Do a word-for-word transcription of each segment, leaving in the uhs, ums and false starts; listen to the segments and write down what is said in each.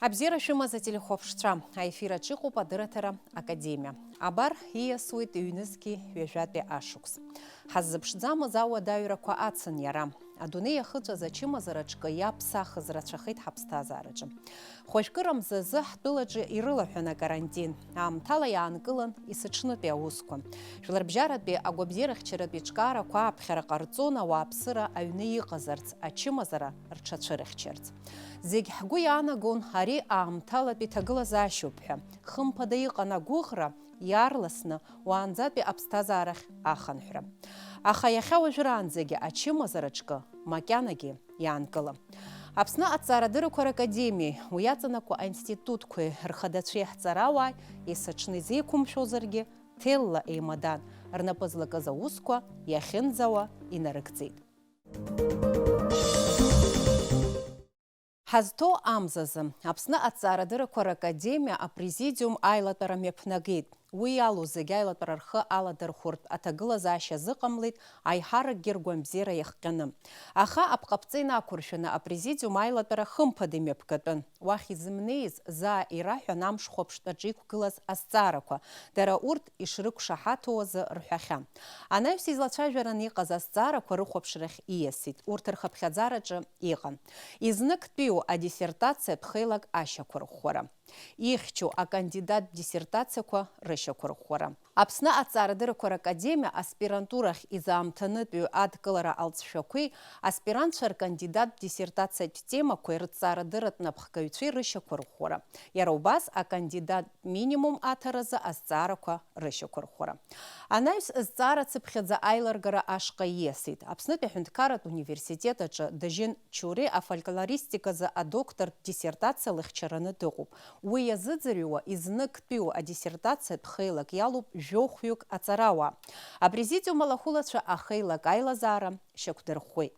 Абзиара шәымаз ателехәаԥшцәа, аефир аҿы иҟоуп адырраҭара Академиа. Абар, ииасуеит ҩнызқьи ҩажәатәи ашықәс. Ҳаззыԥшӡамыз ауадаҩрақәа ацын иара. Адунеи иахыҵәаз ачымазара ҿкы иаԥсахыз рацәахеит ҳаԥсҭазаараҿы. Хәажәкыра мзазы ҳтәылаҿы ирылаҳәан акарантин. Аамҭала иаанкылан есыҽнытәи аусқәа. Жәларбжьаратәи агәабзиарахьчаратә еиҿкаарақәа ааԥхьара ҟарҵон ауааԥсыра аҩны иҟазарц, ачымазара рҽацәырыхьчарц. Зегь ҳгәы иаанагон ари аамҭалатәи ҭагылазаашьоуп ҳәа. Хымԥада иҟан агәыӷра, иаарласны уаанӡатәи аԥсҭазаарахь ахынҳәра. Аха иахьа уажәраанӡагьы ачымазара ҿкы макьанагьы иаанкылам. Аԥсны аҭҵаарадырақәа ракадемиеи уи иаҵанакуа аинститутқәеи рхадацәеи ҳҵарауааи есыҽны изеиқәымшәозаргьы, ҭелла еимадан, рнапы злакыз аусқәа иахьынӡауа инарыгӡеит. Ҳазҭоу амзазы, Аԥсны аҭҵаарадырақәа ракадемиа апрезидиум аилатәара мҩаԥнагеит. Уи иалоу зегь аилатәара рхы аладырхәыртә аҭагылазаашьа азыҟамлеит, аиҳаракгьы ргәамбзиара иахҟьаны. Аха апҟаԥҵа инақәыршәаны апрезидиум аилатәара хымԥада имҩаԥгатәын. Уахь изымнеиз заа ираҳәан амш хәаԥштәаҿы иқәгылаз азҵаарақәа, дара урҭ ишрықәшаҳаҭу азы рҳәахьан. Анаҩс излацәажәараны иҟаз азҵаарақәа рыхәаԥшрахь ииасит, урҭ рхыԥхьаӡараҿы иҟан. Изныктәиу адиссертациатә хеилак ашьақәырӷәӷәара. Ихьчоу акандидаттә диссертациақәа рышьақәырӷәӷәара. Аԥсны аҭҵаарадырақәа ракадемиа аспирантурахь изаамҭанытәиу адкылара алҵшәақәеи аспирантцәа ркандидаттә диссертациатә темақәеи рыҭҵаарадырратә напхгаҩцәеи рышьақәырӷәӷәара. Иара убас акандидат минимум аҭаразы азҵаарақәа рышьақәырӷәӷәара. Анаҩс зҵаара цыԥхьаӡа аилыргара ашҟа ииасит. Аԥснытәи аҳәынҭқарратә университет аҿы Дажьын Чури афольклористиказы адоктортә диссертациа лыхьчараны дыҟоуп. Уи иазыӡырҩуа изныктәиу адиссертациатә хеилак иалоуп жәохәҩык аҵарауаа. Апрезидиум алахәылацәа ахеилак аилазаара шьақәдырӷәӷәеит.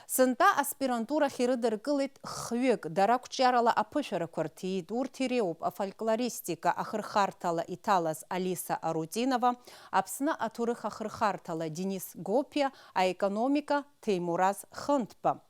Сынтәа аспирантурахь ирыдыркылеит хҩык, дара қәҿиарала аԥышәарақәа рҭиит, урҭ иреиуоуп афольклористика ахырхарҭала иҭалаз Алиса Арутинова, Аԥсны аҭоурых ахырхарҭала Денис Гопиа, аекономика, Ҭемураз Хынҭба.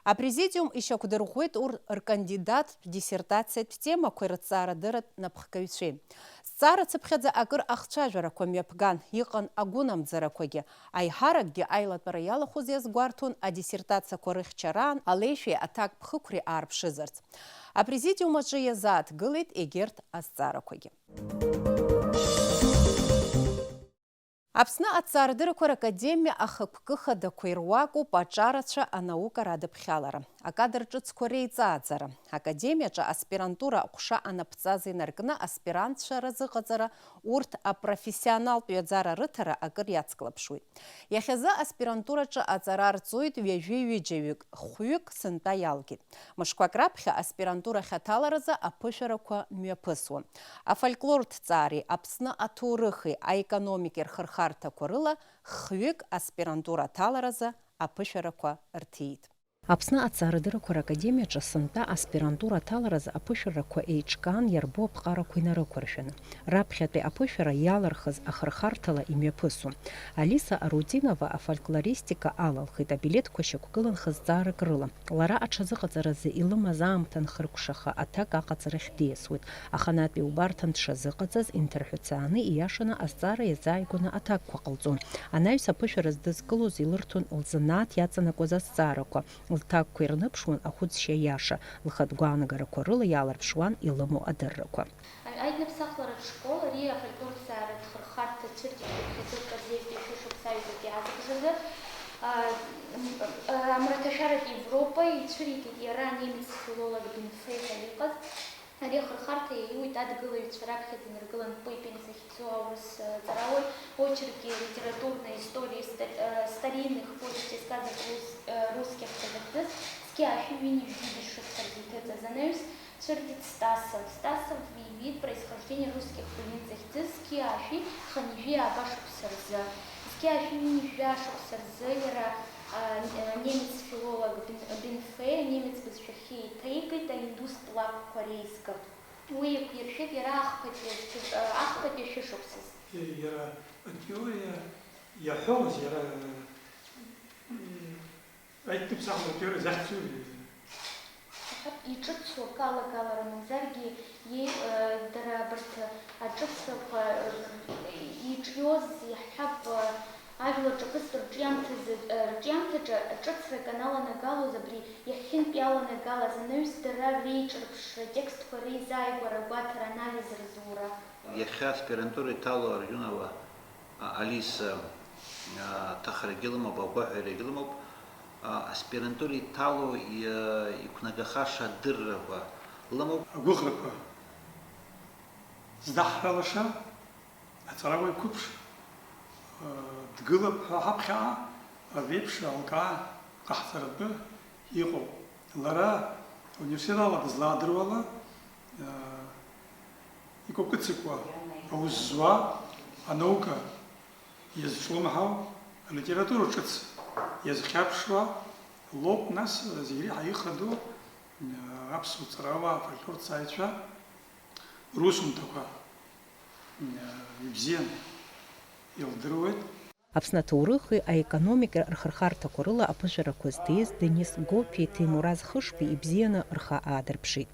Апрезидиум ишьақәдырӷәӷәеит урҭ ркандидаттә диссертациатә темақәеи рыҭҵаарадырратә напхгаҩцәеи. Зҵаара цыԥхьаӡа акыр ахцәажәарақәа мҩаԥган, иҟан агәынамӡарақәагьы. Аиҳаракгьы аилатәара иалахәыз иазгәарҭон адиссертациақәа рыхьчараан алеишәеи аҭакԥхықәреи аарԥшызарц. Апрезидиум аҿы иазааҭгылеит егьырҭ азҵаарақәагьы. Аԥсны аҭҵаарадырақәа ракадемиа ахықәкы хадақәа ируакуп аҿарацәа, анаука радыԥхьалара, акадр ҿыцқәа реиҵааӡара, академиаҿы аспирантура аҟәша анаԥҵаза инаркны аспирантцәа разыҟаҵара, урҭ апрофессионалтә ҩаӡара рыҭара акыр иацклаԥшуеит. Иахьазы аспирантураҿы аҵара рҵоит ҩажәи ҩыџьаҩык, хәҩык сынтәа иалгеит. Мышқәак раԥхьа аспирантурахь аҭаларазы аԥышәарақәа мҩаԥысуан. Афольклорҭҵаареи, Аԥсны аҭоурыхи аекономикеи рхырхарҭақәа рыла хҩык аспирантура аҭаларазы аԥышәарақәа рҭиит. Аԥсны аҭҵаарадырақәа ракадемиаҿы сынтәа аспирантура аҭаларазы аԥышәарақәа еиҿкаан иарбоу аԥҟарақәа инарықәыршәаны. Раԥхьатәи аԥышәара иалырхыз ахырхарҭала имҩаԥысуан. Алиса Арутинова афольклористика алалхит, абилеҭқәа шьақәгылан хызҵаарак рыла. Лара аҽазыҟаҵаразы илымаз аамҭа анхыркәшаха, аҭак аҟаҵарахь диасуеит. Аханатәи убарҭан дшазыҟаҵаз инҭырҳәцааны, ииашаны азҵаара иазааигәаны аҭакқәа ҟалҵон. Анаҩс аԥышәара здызкылоз илырҭон лзанааҭ иаҵанакуаз азҵаарақәа, лҭакқәа ирныԥшуан ахәыцшьа иаша, лхатә гәаанагарақәа рыла иаалырԥшуан илымоу адыррақәа. Аидныԥсахларатә школ ари афольклорҭҵааратә хырхарҭа цәырҵит ҩаԥхьаӡа Кобзониатәи шәышықәса аҩбатәи азыбжазы. А, м, а, Амраҭашәаратә Европа ицәыригеит иара анемец филолог Бенфей ҳәа иҟаз. Ари ахырхарҭа иаиуит адгылаҩцәа раԥхьаӡа инаргылан Пыпин захьӡу аурыс, а, ҵарауаҩ, очерки литературной истории ста-, а, старинных повестей, сказок рус-, а, русских ҳәа захьӡыз, зқьи аашәи ҩынҩажәи жәибжь шықәса рзы иҭыҵыз анаҩс, цәырҵит Стасов. Стасов иҩит Происхождение русских былин захьӡыз, зқьи аашәи хынҩажәи ааба шықәса рзы. Зқьи аашәи ҩынҩажәи жәаа шықәса рзы иара, а, немец филолог Бен-, Бенфей анемец бызшәахьы еиҭеигеит аиндустә лакәқәа реизга. Уи еиқәиршәеит иара ахԥатәи, а, ахԥатәи ашәышықәсаз. Иара атеориа иаҳәомызт, иара, э, Аидныԥсахларатә теориа захьӡу, Иҿыцу акы алагалара мамзаргьы, иеи-, э, дара абарҭ аҿыцрақәа, э, иҿиоз иаҳҳәап, э, ажәлар ҿакызтә рҿиамҭазы, э, рҿиамҭаҿы аҿыцрак аналанагалоз абри иаҳхьынтә иаланагалаз анаҩс дара реиҿырԥшра, атекстқәа реизааигәара, агәаҭара, анализ рзура. Иахьа аспирантура иҭало Арџьунова А-, Алиса, а, аҭахрагьы лымоуп, агәаҳәарагьы лымоуп. А, аспирантура иҭало иа-, иқәнагахаша адыррақәа лымоуп. Агәыӷрақәа здаҳҳәалаша аҵарауаҩ қәыԥш, а, дгылап ҳәа ҳаԥхьаҟа абеиԥш алкаа ҟаҳҵаратәы иҟоуп. Лара ауниверситет ала дызлаадыруала, а, икәакәыцикәа аус зуа, анаука иазҿлымҳау, алитература ҿыц иазхьаԥшуа лоуп, нас, зегь реиҳа ихадоу, аԥсуа ҵарауаа, афольклорҭҵааҩцәа русумҭақәа ибзиан илдыруеит. Аԥсны аҭоурыхи аекономикеи рхырхарҭақәа рыла аԥышәарақәа зҭиз Денис Гопиеи Ҭемураз Хышбеи ибзианы рхы аадырԥшит.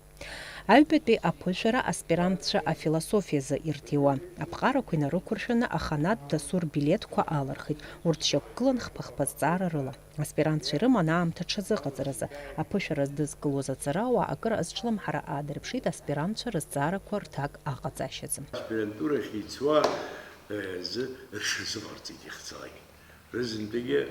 Аҩбатәи аԥышәара аспирантцәа афилософиазы ирҭиуан. Аԥҟарақәа инарықәыршәаны аханатә дасу рбилеҭқәа алырхит, урҭ шьақәгылан хԥа-хԥа зҵаара рыла. Аспирантцәа ирыман аамҭа ҽазыҟаҵаразы. Аԥышәара здызкылоз аҵарауаа акыр азҿлымҳара аадырԥшит аспирантцәа рызҵаарақәа рҭак аҟаҵашьаӡам. Аспирантурахь ицуа, э, рзы рҽазыҟарҵеит иахьцалак. Рызынтәыгьы,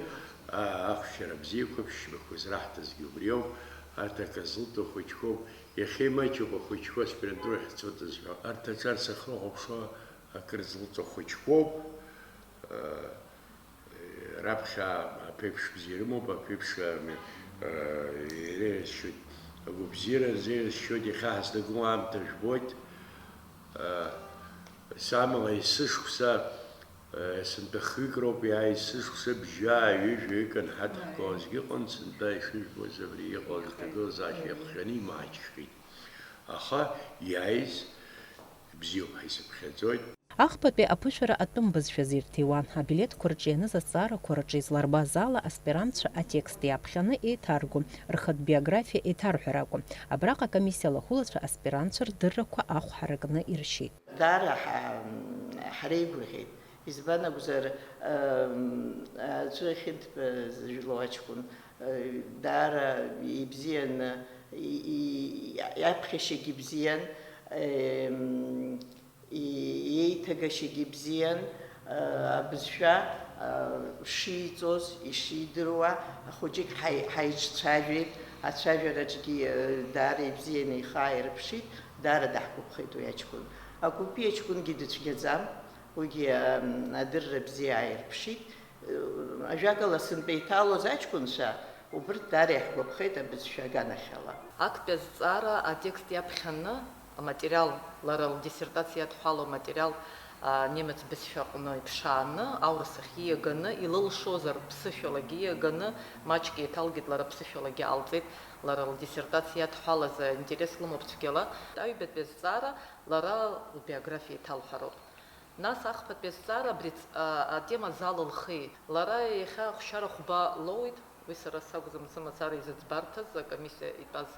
а, ахәшьара бзиақәа, ԥшьбақәа зраҳҭазгьы убриоуп, арҭ акы зылҭо ахәыҷқәоуп, иахьа имаҷуп ахәыҷқәа аспирантурахь ицоит зҳәо, арҭ аҿар сахьрыхәаԥшуа акыр зылҵо ахәыҷқәоуп, а, раԥхьа аԥеиԥш бзиа ирымоуп, аԥеиԥш, а, а, иреиӷьасшьоит, агәабзиара рзеиӷьасшьоит, иахьа ҳазҭагылоу аамҭа жәбоит, а, самала есышықәса Сынтәа хҩык роуп иааиз, сышықәса бжьаа ҩажәаҩык анҳадҳкылазгьы ыҟан, сынтәа ишыжәбоз абри иҟаз аҭагылазаашьа иахҟьаны имаҷхеит. Аха иааиз бзиоуп ҳәа исыԥхьаӡоит. Ахԥатәи аԥышәара атәым бызшәазы ирҭиуан. Абилеҭқәа рҿы ианыз азҵаарақәа рҿы изларбаз ала, аспирантцәа атекст иаԥхьаны еиҭаргон, рхатә биографиа еиҭарҳәар акәын. Абраҟа акомиссиа алахәылацәа аспирантцәа рдыррақәа ахә ҳаракны иршьеит. Даара ҳа-, ҳареигәырӷьеит. Избан акәзар, ам, аӡәы ахьынтәа зыжәлоу аҷкәын, э, даара ибзиан, и-, и-, иаԥхьашьагьы бзиан, ем, и-, иеиҭагашьагьы бзиан, э, абызшәа, э, шиҵоз, ишидыруа, ахәыҷык ҳаи-, ҳаиҿцәажәеит, ацәажәараҿгьы, э, даара ибзианы ихы ааирԥшит, даара даҳгәаԥхеит уи аҷкәын. Акәыпи аҷкәынгьы дыцәгьаӡам. Уигьы, ам, адырра бзиа ааирԥшит. Ажәакала, сынтәа иҭалоз аҷкәынцәа, убырҭ даара иаҳгәаԥхеит абызшәа аганахьала. Актәи азҵаара атекст иаԥхьаны аматериал, лара лдиссертациа иадҳәалоу аматериал, а, немец бызшәа аҟны иԥшааны, аурыс ахь ииаганы, илылшозар ԥсышәалагьы ииаганы, маҷк еиҭалгеит, лара ԥсышәалагьы алҵеит, лара лдиссертациа иадҳәалаз аинтерес лымоуп цәгьала. Аҩбатәи азҵаара лара лбиографиа иҭалҳәароуп. Нас ахԥатәи азҵаара абри ц-, а, атема залылхи? Лара иахьа ахәшьара хәба лоуит, уи сара сакәӡам сымацара изыӡбарҭаз, акомиссиа итәаз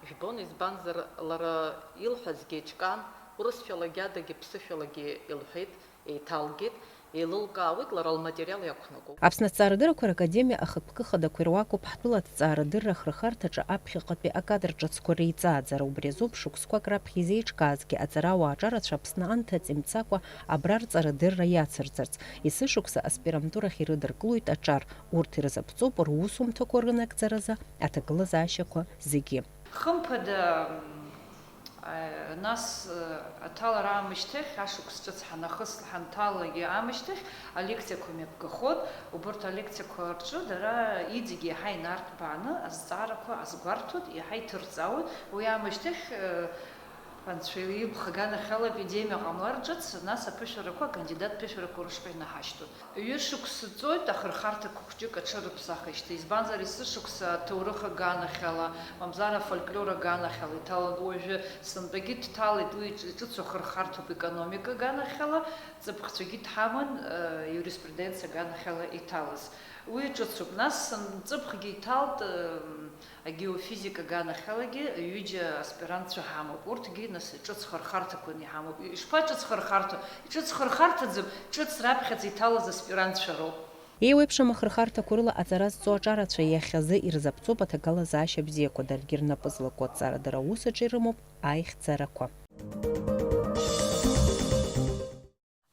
жәбон, избанзар, лара илҳәазгьы еиҿкаан, урысшәалагьы адагьы ԥсышәалагьы илҳәеит, еиҭалгеит, еилылкаауеит, лара лматериал иақәнагоуп. Аԥсны аҭҵаарадыррақәа ракадемиа ахықәкы хадақәа ируакуп ҳтәыла аҭҵаарадырра ахырхарҭаҿы аԥхьаҟатәи акадр ҿыцқәа реиҵааӡара. Убри азоуп шықәсқәак раԥхьа изеиҿкаазгьы аҵарауаа аҿарацәа Аԥсны анҭыҵ имцакәа абра рҵарадырра иацырҵарц. Есышықәса аспирантурахь ирыдыркылоит аҿар. Урҭ ирзаԥҵоуп русумҭақәа рынагӡаразы аҭагылазаашьақәа зегьы. Хымԥада, м, а, нас, а, аҭалара аамышьҭахь, ашықәс ҿыц ҳанахыс, ҳанҭалалак аамышьҭахь, алекциақәа мҩаԥгахоит. Убырҭ алекциақәа рҿы дара иҵегь иаҳа инарҭбааны азҵаарақәа азгәарҭоит, иаҳа иҭырҵаауеит. Уи аамышьҭахь, а, Анцәа илԥха аганахьала епидемиа ҟамлар ҿыц, нас аԥышәарақәа, акандидат ԥышәарақәа рышҟа инаҳашьҭуеит. Ҩышықәса ҵуеит, ахырхарҭақәа хәҷык аҽырыԥсахижьҭеи, избанзар, есышықәса аҭоурых аганахьала, мамзар афольклор аганахьала иҭалан, уажәы сынтәагьы дҭалеит, уи иҿ-, иҿыцу ахырхарҭоуп, экономика аганахьала, ҵыԥхцәагьы дҳаман, э, иуриспруденциа аганахьала иҭалаз. Уи ҿыцуп. Нас ҵыԥхгьы иҭалт, м, агеофизика аганахьалагьы ҩыџьа аспирантцәа ҳамоуп. Урҭгьы, нас, ҿыц хырхарҭақәаны иҳамоуп. Ишԥа ҿыц хырхарҭоу? Ҿыц хырхарҭаӡам, ҿыц раԥхьаӡа иҭалаз аспирантцәа роуп. Еиуеиԥшым ахырхарҭақәа рыла аҵара зҵо аҿарацәа иахьазы ирзаԥҵоуп аҭагылазаашьа бзиақәа, даргьы рнапы злаку аҭҵаарадырра аус аҿы ирымоуп аихьӡарақәа.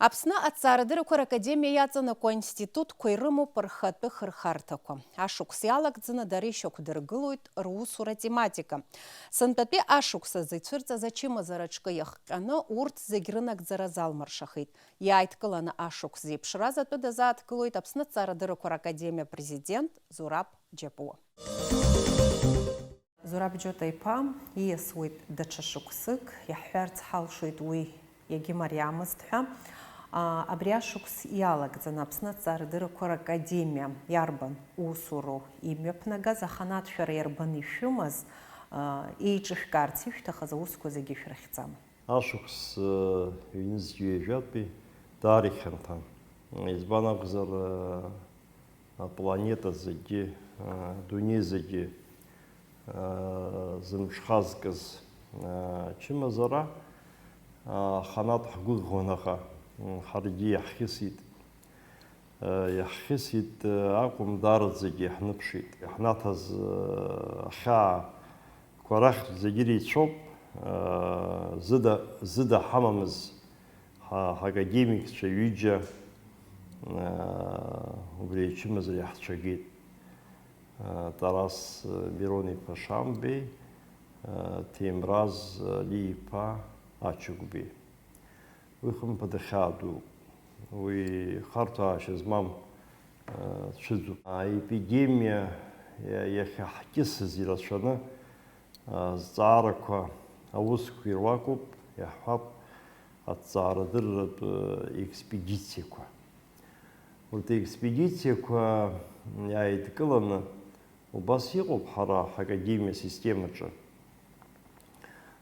Аԥсны аҭҵаарадыррақәа ракадемиа иаҵанакуа аинститутқәа ирымоуп рхатәы хырхарҭақәа. Ашықәс иалагӡаны дара ишьақәдыргылоит русура тематика. Сынтәатәи ашықәс азы ицәырҵыз ачымазара аҿкы иахҟьаны урҭ зегь рынагӡара залмыршахеит. Иааидкыланы ашықәс зеиԥшраз атәы дазааҭгылоит Аԥсны аҭҵаарадыррақәа ракадемиа апрезидент Зураб Џьапуа. Зураб Џьота-иԥа ииасуеит даҽа шықәсык, иаҳҳәарц ҳалшоит уи иагьымариамызт ҳәа. А, абри ашықәс иалагӡаны Аԥсны аҭҵаарадыррақәа ракадемиа иарбан усуроу имҩаԥнагаз, аханатә шәара иарбан ишәымаз, а, еиҿышәкаарц ишәҭахыз аусқәа зегьы шәрыхьӡама? Ашықәс, э, ҩнызқь ҩажәатәи даара ихьанҭан. Избан акәзар, э, апланета зегьы, э, адунеи зегьы, э, зымҽхазкыз, э, ачымазара, э, аханатә ҳгәыӷуан аҟа, м, ҳаргьы иаҳхьысит. Иаҳхьысит акәым, даараӡагьы иаҳныԥшит. Иаҳнаҭаз ахьаақәа рахьтә зегьы иреицәоуп. Зыда, зыда ҳамамыз ҳа-, ҳакадемикцәа ҩыџьа убри ачымазара иаҳцәагеит. Тарас Мирон-иԥа Шамбеи, Ҭемраз Алиа-иԥа Ачагәбеи. Уи хымԥада хьаа дууп. Уи харҭәаашьа змам, э, цәыӡуп. Аепидемиа иа-, иахьаҳкьысыз ирацәаны, э, азҵаарақәа, аусқәа ируакуп, иаҳҳәап, аҭҵаарадырратә, э, експедициақәа. Урҭ аекспедициақәа иааидкыланы, убас иҟоуп ҳара ҳакадемиа асистемаҿы.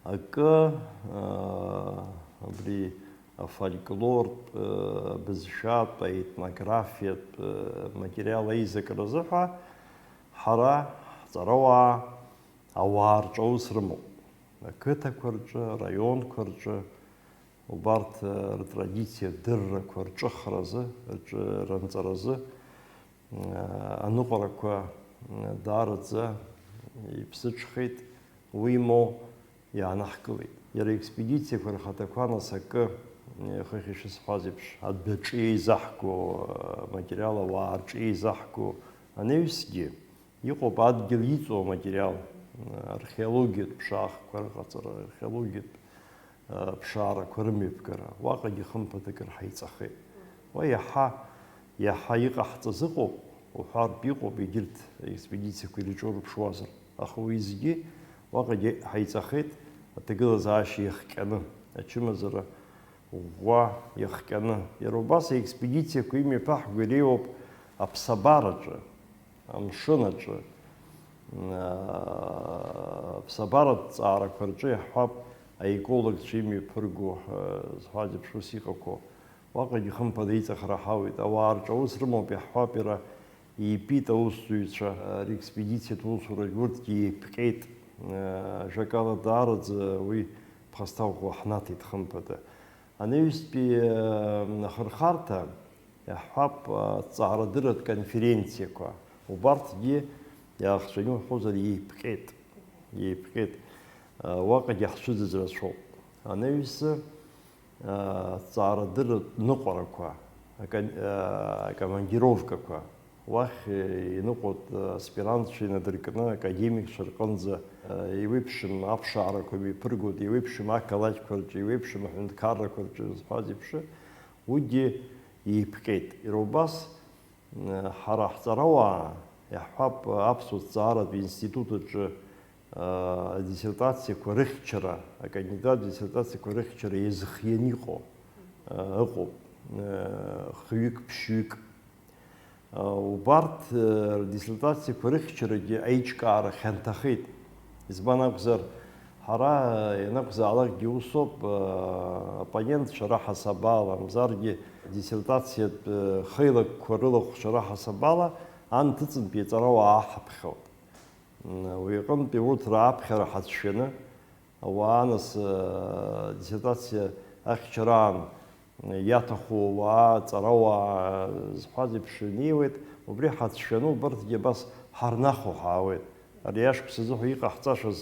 Акы, аа, абри афольклортә, аа, абызшәатә, аетнографиатә, аа, материал аизакразы ҳәа ҳара ҳҵарауаа ауаа рҿы аус рымоуп. Ақыҭақәа рҿы, араионқәа рҿы, убарҭ, аа, ртрадициа дыррақәа рҿыхразы, рҿы, ранҵаразы, аныҟәарақәа даараӡа иԥсыҽхеит, уимоу иаанаҳкылеит. Иара аекспедициақәа рхаҭақәа нас акы, хыхь ишысҳәаз еиԥш, адәаҿы еизаҳго аматериал, ауаа рҿы еизаҳго анаҩсгьы, иҟоуп адгьыл иҵоу аматериал, археологиатә ԥшаахқәа рыҟаҵара, археологиатә ԥшаарақәа рымҩаԥгара, уаҟагьы хымԥада акыр ҳаиҵахеит. Уа иаҳа, иаҳа иҟаҳҵаз ыҟоуп, уҳәартә иҟоуп, егьырҭ аекспедициақәа ирҿурԥшуазар, аха уеизгьы уаҟагьы ҳаиҵахеит аҭагылазаашьа иахҟьаны, ачымазара ӷәӷәа иахҟьаны. Иара убас аекспедициақәа имҩаԥаҳго иреиуоуп аԥсабараҿы, амшын аҿы, аа, аԥсабаратә ҵаарақәа рҿы иаҳҳәап, аекологцәа имҩаԥырго, ҳәа зҳәаз еиԥш ус иҟақәоу. Уаҟагьы хымԥада иҵахара ҳауеит. Ауаа рҿы аус рымоуп, иаҳҳәап, иара иитәит аусзуҩцәа, ари аекспедициатә усурагь урҭгьы еиԥҟьеит, аа, ажәакала, даараӡа уи ԥхасҭа ӷәӷәа ҳнаҭеит хымԥада. Анаҩстәи, аа, ахырхарҭа, иаҳҳәап, аҭҵаарадырратә конференциақәа, убарҭгьы иаахҵәаны иуҳәозар, еиԥҟьеит, еиԥҟьеит. Уаҟагьы ҳцәыӡыз рацәоуп. Анаҩсы, аҭҵаарадырратә ныҟәарақәа, акон-, акомандировкақәа, уахь иныҟәоит аспирантцәа инадыркны академикцәа рҟынӡа, еиуеиԥшым аԥшаарақәа мҩаԥыргоит, еиуеиԥшым ақалақьқәа рҿы, еиуеиԥшым аҳәынҭқаррақәа рҿы зҳәаз еиԥш, уигьы еиԥҟьеит. Иара убас, ҳара ҳҵарауаа, иаҳҳәап, аԥсуа ҭҵааратә институт аҿы, адиссертациақәа рыхьчара, акандидат диссертациақәа рыхьчара иазхианы иҟоу, ыҟоуп, хҩык, ԥшьҩык. Убарҭ, рдиссертациақәа рыхьчарагьы аиҿкаара хьанҭахеит. Избан акәзар, ҳара ианакәзаалакгьы усоуп, аппонентцәа раҳасабала, мамзаргьы диссертациатә, хеилакқәа рылахәцәа раҳасабала Анҭыҵынтәи аҵарауаа аҳаԥхьоит. Уи аҟынтәи урҭ рааԥхьара ҳацәшәаны, ауаа нас, э, диссертациа ахьчараан иаҭаху ауаа, ҵарауаа зҳәаз еиԥш инеиуеит, убри ҳацәшәаны убарҭгьы абас ҳарнахо ҳаауеит. Ари ашықәс азыҳәа иҟаҳҵашаз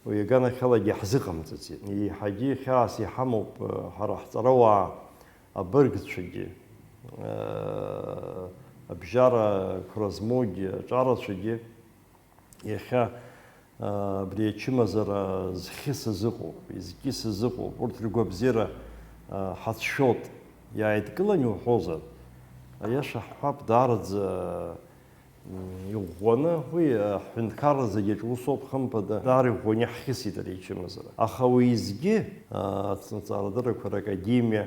уи аганахьалагьы ҳзыҟамҵаӡеит. Еиҳагьы хьаас иҳамоуп, э, ҳара ҳҵарауаа, абыргцәагьы, э, абжьара қәра змоугьы, аҿарацәагьы, иахьа, э, абри ачымазара зхьысыз ыҟоуп, изкьысыз ыҟоуп, урҭ ргәабзиара, э, ҳацәшәоит, иааидкылан иуҳәозар, аиаша ҳҳәап, даараӡа, м, иӷәӷәаны, уи, э, ҳҳәынҭқарра зегьы аҿы усоуп, хымԥада, даара иӷәӷәаны иаҳхьысит ари ачымазара. Аха уеизгьы, э, аҭҵаарадыррақәа ракадемиа,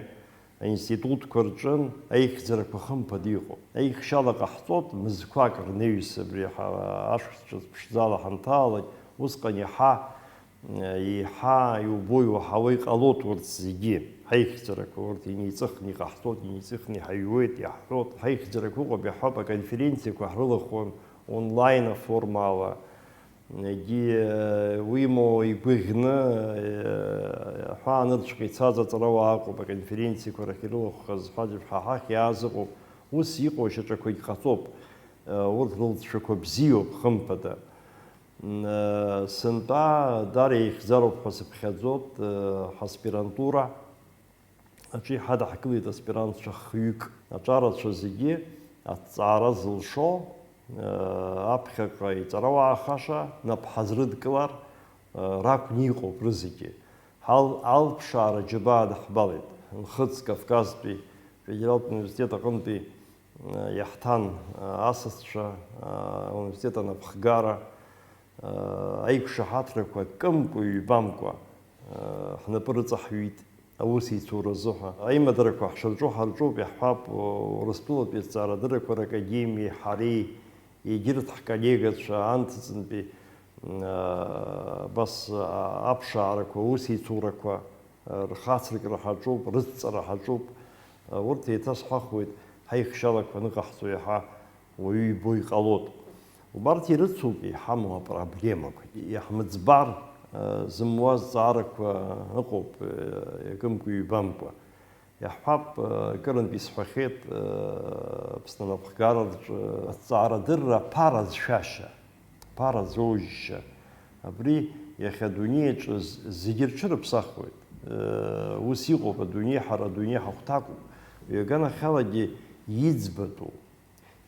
аинститутқәа рҿы аихьӡарақәа хымԥада иҟоуп. Аихшьала ҟаҳҵоит, мызқәак рнаҩс абри ҳа-, ашықәсҿы ԥшӡала ҳанҭаалак, усҟан иаҳа, еиҳа иубо иуаҳауа иҟалоит урҭ зегьы. Ҳаихьӡарақәа урҭ инеиҵыхны иҟаҳҵоит, инеиҵыхны иҳаҩуеит, иаҳҳәоит. Ҳаихьӡарақәа ыҟоуп, иаҳҳәап, аконференциақәа ҳрылахәын онлайн аформала. Егьи, э, уимоу игәаӷьны, э, аҳәаанырцәҟа ицаз аҵарауаа ыҟоуп, аконференциақәа рахь ирылахәхаз ҳәа ҳа ҳахь иааз ыҟоуп. Ус иҟоу шьаҿақәагь ҟаҵоуп, э, урҭ рылҵшәақәа бзиоуп, хымԥада. М, э, сынтәа даара еихьӡароуп ҳәа сыԥхьаӡоит, э, ҳаспирантура аҿы иҳадаҳкылеит аспирантцәа хҩык. Аҿарацәа зегьы аҭҵаара зылшо, э, аԥхьаҟа иҵарауаахаша нап ҳазрыдкылар, э, ракәны иҟоуп рызегьы. Ҳал-, алԥшаара џьабаа даҳбалеит. Нхыҵ Кавказтәи федералтә университет аҟынтәи, э, иаҳҭан, э, асасцәа, э, ауниверситет анапхгара, аиқәшаҳаҭрақәа кымкәа-ҩбамкәа, ҳнапы рыҵаҳҩит аусеицура азыҳәа. Аимадарақәа ҳшырҿу ҳарҿуп, иаҳҳәап, Урыстәылатәи азҵаарадыррақәа ракадемиеи ҳареи, егьырҭ ҳколлегацәа анҭыҵынтәи, абас, аԥшаарақәа, аусеицурақәа, рхацыркра ҳаҿуп, рыдҵара ҳаҿуп. Урҭ еиҭасҳәахуеит, ҳаихшьалақәа аныҟаҳҵо иаҳа уаҩы ибо иҟалоит. Убарҭ ирыцуп иҳамоу апроблемақәа. Иаҳмыӡбар, э, зымуа зҵаарақәа ыҟоуп, э, иакымкәа-ҩбамкәа. Иаҳҳәап, э, акырынтә исҳәахьеит, э, Аԥсны анапхгара рҿы азҵаарадырра аԥара зшәашьа, аԥара зоужьшьа. Абри иахьа адунеи аҿы з-, зегьы рҽырыԥсахуеит. Э, ус иҟоуп, адунеи ҳара адунеи ҳахәҭакуп. Ҩаганахьалагьы иӡбатәу,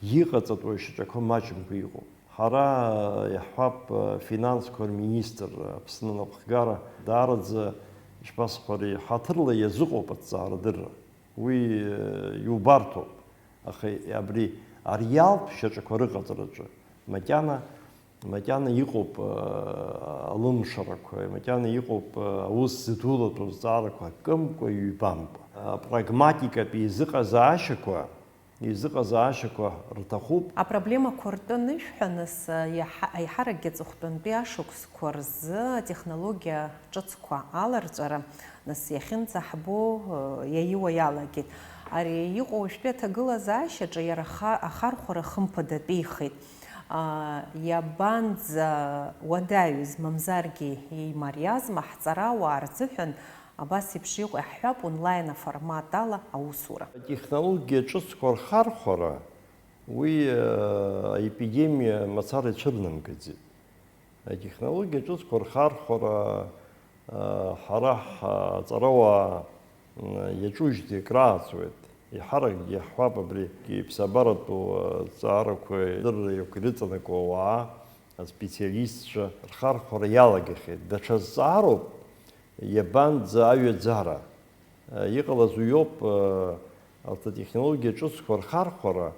иҟаҵатәу ашьаҿақәа маҷымкәа иҟоуп. Ҳара иаҳҳәап, афинансқәа рминистр, Аԥсны анапхгара, даараӡа, ишԥасҳәари, ҳаҭырла иазыҟоуп аҭҵаарадырра. Уи, э, иубарҭоуп. Аха абри ареалтә шьаҿақәа рыҟаҵараҿы макьана, макьана иҟоуп, э, алымшарақәа, макьана иҟоуп, э, аус зыдулатәу азҵаарақәа кымкәа-ҩбамкәа. Апрагматикатә еизыҟазаашьақәа Изыҟазаашьақәа рҭахуп. Апроблемақәа ртәы анышәҳәа, нас, иаҳа-, аиҳаракгьы аҵыхәтәантәи ашықәсқәа рзы атехнологиа ҿыцқәа аларҵәара, нас, иахьынӡаҳбо, иаиуа иалагеит. Ари иҟоу уажәтәи аҭагылазаашьаҿы иара аха-, ахархәара хымԥадатәихеит. А, иабанӡа уадаҩыз, мамзаргьы еимариазма ҳҵарауаа рзыҳәан Абас еиԥш иҟоу иаҳҳәап онлайн аформат ала аусура. Атехнологиа ҿыцқәа рхархәара, уи, э, аепидемиа мацара ицәырнамгаӡеит. Атехнологиа ҿыцқәа рхархәара, э, ҳара ҳаҵарауаа, м, иаҿужьҭеи акрааҵуеит. Еиҳаракгьы иаҳҳәап абри иԥсабаратәу, э, ҵаарақәа, дырра иақәа ирыҵанакуа ауаа, аспециалистцәа рхархәара иалагахьеит. Даҽа зҵаароуп, Иабанӡа аҩаӡара? Иҟалаз уиоуп, арҭ атехнологиа ҿыцқәа рхархәара,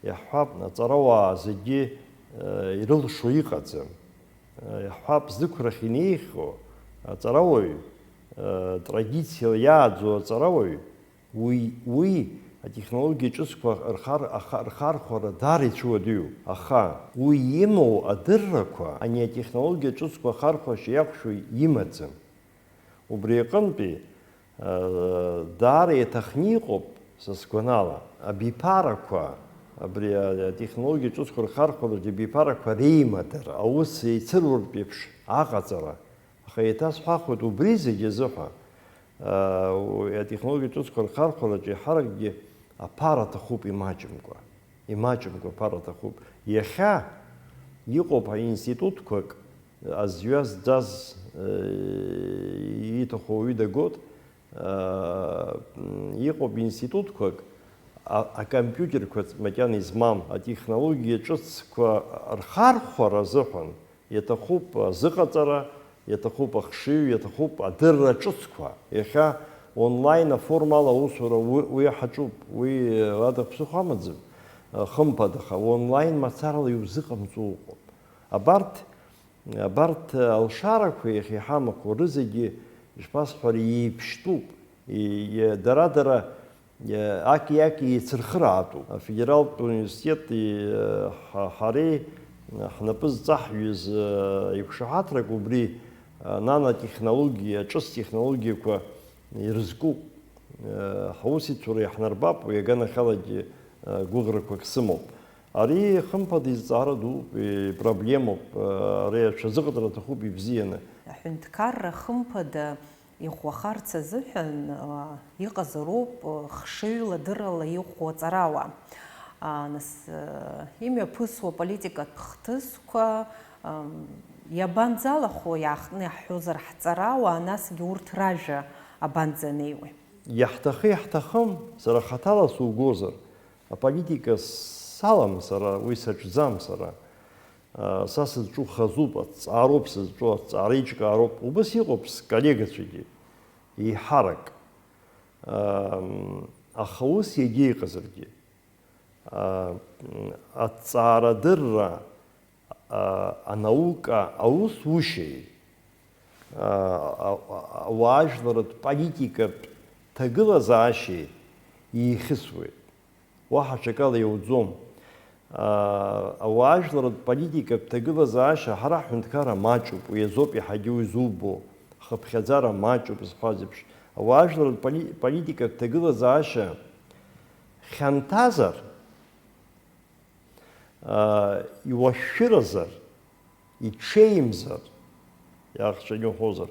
иаҳҳәап, аҵарауаа зегьы ирылшо иҟаӡам. Иаҳҳәап, зықәрахь инеихьоу аҵарауаҩ, традициала иааӡоу аҵарауаҩ, Уи, уи атехнологиа ҿыцқәа рхар-, аха-, рхархәара даара ицәыуадаҩуп, аха уи имоу адыррақәа ани атехнологиа ҿыцқәа ахархәашьа иақәшәо имаӡам. Убри аҟынтәи, э, даара иаҭахны иҟоуп, са сгәанала, абиԥарақәа, Абри атехнологиа ҿыцқәа рхархәара абиԥарақәа реимадара, аус еицыруртә еиԥш аҟаҵара. Аха еиҭасҳәахуеит, убри зегьы азыҳәа, аа, атехнологиа ҿыцқәа рхархәараҿы еиҳаракгьы аԥара аҭахуп имаҷымкәа. Имаҷымкәа аԥара аҭахуп. Иахьа иҟоуп аинститутқәак, азҩа зҵаз, э, ииҭаху ауаҩы дагот, э, м, иҟоуп институтқәак, а-, акомпиутерқәа макьана измам, атехнологиа ҿыцқәа рхархәара азыҳәан иаҭахуп азыҟаҵара, иаҭахуп ахшыҩ, иаҭахуп адырра ҿыцқәа. Иахьа онлайн аформала аусура уи, уи ҳаҿуп, уи, э, ада ԥсыхәа амаӡам, э, хымԥада, аха онлайн мацарала иузыҟамҵо уҟоуп. Абарҭ Абарҭ алшарақәа иахьа иҳамақәоу рызегьы, ишԥасҳәари, еиԥштәуп. И-, и-, дара-дара, и-, аки-аки еицырхыраатәуп. Афедералтә университети, ҳа-, ҳареи ҳнапы зҵаҳҩыз, э, иқәшаҳаҭрак убри, э, нанотехнологиа, ҿыц технологиақәа ирызкуп. Э, ҳусеицура иаҳнарбап, уи аганахьалагьы, э, гәыӷрақәак сымоуп. Ари, хымԥада, изҵаара дууп, ипроблемоуп, ари аҽазыҟаҵара аҭахуп ибзианы. Аҳәынҭқарра, хымԥада, иӷәӷәахарц азыҳәан, а, иҟазароуп, а, хшыҩла-дыррала иӷәӷәоу аҵарауаа. А, нас, а, имҩаԥысуа политикатә хҭысқәа, ам, иабанӡалахо, иаахтны иаҳҳәозар, ҳҵарауаа, насгьы урҭ ражәа абанӡанеиуеи? Иаҳҭахы-иаҳҭахым, сара хаҭала сугозар, аполитика салам сара, уи саҿӡам сара. Са сызҿу хазуп, аҭҵаароуп сызҿу, аҭҵаареиҿкаароуп. Убас иҟоуп сколлегацәагьы, еиҳарак. Аха ус иагьа иҟазаргьы, аҭҵаарадырра, анаука аусушьеи, ауаажәларратә политикатә ҭагылазаашьеи еихьысуеит. Уаҳа ҽакала иауӡом. Ауаажәларратә политикатә ҭагылазаашьа ҳара ҳҳәынҭқарра маҷуп, уи азоуп иаҳагьы изубо, хыԥхьаӡара маҷуп зҳәаз еиԥш. Ауаажәларратә поли-, политикатә ҭагылазаашьа хьанҭазар, иуашәшәыразар, иҽеимзар, иаахҵәаны иуҳәозар,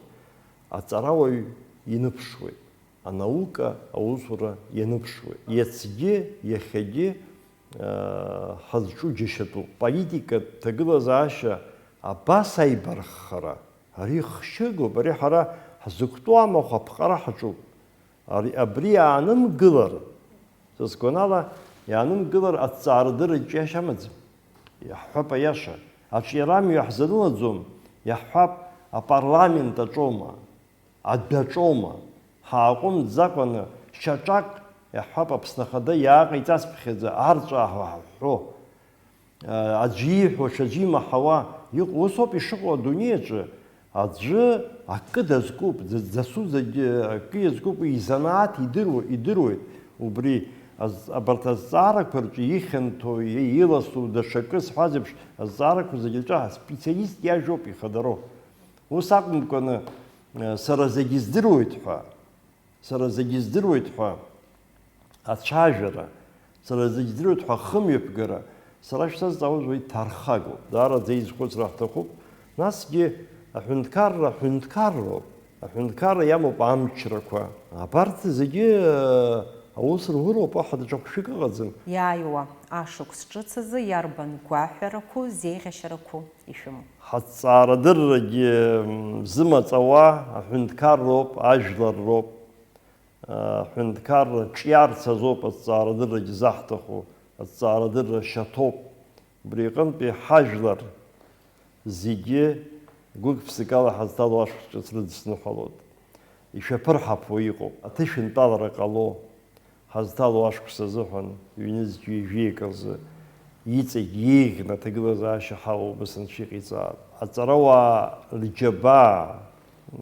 аҵарауаҩ иныԥшуеит, анаука аусура ианыԥшуеит. Иацгьы, иахьагьы, аа, ҳазҿу џьашьатәуп. Политикатә ҭагылазаашьа абас аибарххара, ари хшьыгоуп, ари ҳара ҳзықәтәоу амахә аԥҟара ҳаҿуп. Ари, абри иаанымгылар, са сгәанала, иаанымгылар аҭҵаарадырра иҿиашьа амаӡам. Иаҳҳәап аиаша, аҿиара амҩа ҳзанылаӡом, иаҳҳәап, апарламент аҿоума, адәаҿоума, ҳааҟәымҵӡакәаны шьаҿак, иаҳҳәап, Аԥсны Ахада иааҟаиҵацыԥхьаӡа арҵәааҳәа ҳҳәо. Аӡәы ииҳәо, ҽаӡәы имаҳауа иҟоу, усоуп ишыҟоу адунеи аҿы. Аӡәы акы дазкуп, дасу зегьы акы иазкуп, уи изанааҭ идыруа, идыруеит. Убри аз-, абарҭ азҵаарақәа рҿы ихьанҭоу, и-, иласу, даҽакы сҳәаз еиԥш, азҵаарақәа зегьы рҿы аспециалист иажәоуп ихадароу. Ус акәымкәаны, сара зегьы здыруеит ҳәа, Сара зегьы здыруеит ҳәа ацәажәара, сара зегьы здыруеит ҳәа ахымҩаԥгара, сара шәсазҵаауаз уи ҭархагоуп. Даараӡа изхәыцра ҳҭахуп. Насгьы аҳәынҭқарра ҳәынҭқарроуп. Аҳәынҭқарра иамоуп амчрақәа. Абарҭ зегьы, э, аус руроуп, уаҳа даҽа хәшәык ыҟаӡам. Иааиуа ашықәс ҿыц азы иарбан гәаҳәарақәоу, зеиӷьашьарақәоу ишәымоу? Ҳаҭҵаарадыррагьы, м, зымаҵ ауа аҳәынҭқарроуп, ажәларроуп. Аҳәынҭқарра ҿиарц азоуп аҭҵаарадыррагьы заҳҭаху, аҭҵаарадырра шьаҭоуп. Убри аҟынтәи ҳажәлар зегьы гәык-ԥсыкала ҳазҭало ашықәс ҿыц рыдысныҳәалоит. Ишәаԥырҳаԥуа иҟоуп. Аҭышәынтәалара ҟало. Ҳазҭало ашықәс азыҳәан, ҩнызқь ҩажәи акы рзы, иҵегь еиӷьны аҭагылазаашьа ҳауа убыс анцәа иҟаиҵаап. Аҵарауаа рџьабаа,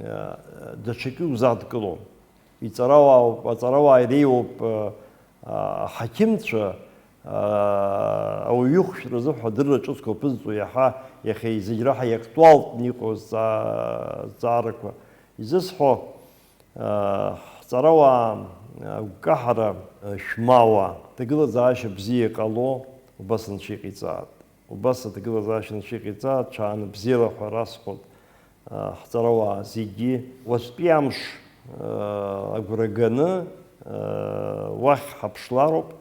э, даҽакы иузадкылом. Иҵарауаауп, аҵарауаа иреиуоуп, э, аҳақьымцәа, э, ауаҩы ихәшәтәразы ҳәа адырра ҿыцқәа аԥызҵо, иаҳа иахьа зегь раҳа иактуалтәны иҟоу азҵаа-, азҵаарақәа. Изысҳәо, Ҳҵарауаа, агәкаҳара шәмоуа, ҭагылазаашьа бзиа ҟало, Убас анцәа иҟаиҵааит. Убас аҭагылазаашьа анцәа иҟаиҵааит, ҽаанбзиала ҳәа расҳәоит, а, ҳҵарауаа зегьы. Уаҵәтәи амш, а, агәра ганы, а, уахь ҳаԥшлароуп,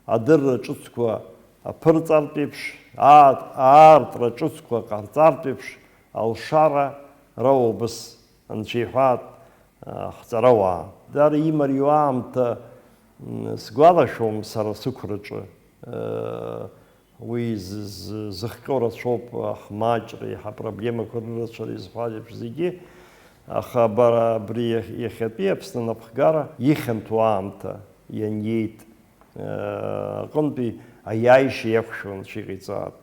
адырра ҿыцқәа аԥырҵартә еиԥш, аа-, аартра ҿыцқәа ҟарҵартә еиԥш, алшара роуа убас анцәа иҳәаат, а, ҳҵарауаа. Даара имариоу аамҭа, м, сгәалашәом сара сықәраҿы. Э, уи з-, з-, зыхҟьо рацәоуп, ҳмаҷреи ҳапроблемақәа рырацәареи зҳәаз еиԥш зегьы. Аха бара абри иах-, иахьатәи Аԥсны анапхгара ихьанҭоу аамҭа ианиеит, э, аҟынтәи аиааишьа иақәшәо анцәа иҟаиҵааит.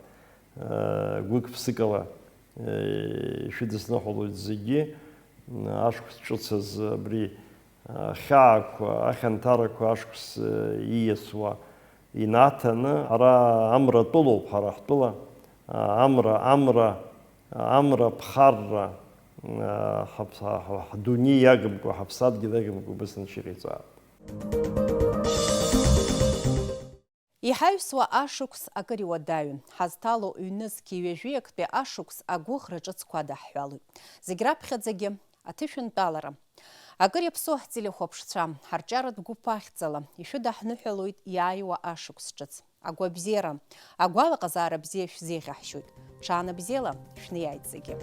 Э, гәык-ԥсыкала, э, ишәыдысныҳәалоит зегьы, м, ашықәс ҿыц азы абри ахьаақәа, ахьанҭарақәа ашықәс, э, ииасуа инаҭаны, ара амра атәылоуп ҳара ҳтәыла, а, амра, амра, амра ԥхарра, а, ҳаԥ-, ҳа-, ҳа-, ҳдунеи иагымкәа, ҳаԥсадгьыл иагымкәа убас анцәа иҟаиҵааит. Иҳаҩсуа ашықәс акыр иуадаҩын. Ҳазҭало ҩнызқь ҩажәи актәи ашықәс агәыӷра ҿыцқәа адаҳҳәалоит. Зегь раԥхьаӡагьы аҭышәынтәалара. Акыр иаԥсоу ҳтелехәаԥшцәа, ҳарҿиаратә гәыԥ ахьӡала ишәыдаҳныҳәалоит иааиуа ашықәс ҿыц. Агәабзиара, агәалаҟазаара бзиа шәзеиӷьаҳшьоит. Ҽаанбзиала шәнеиааит зегьы.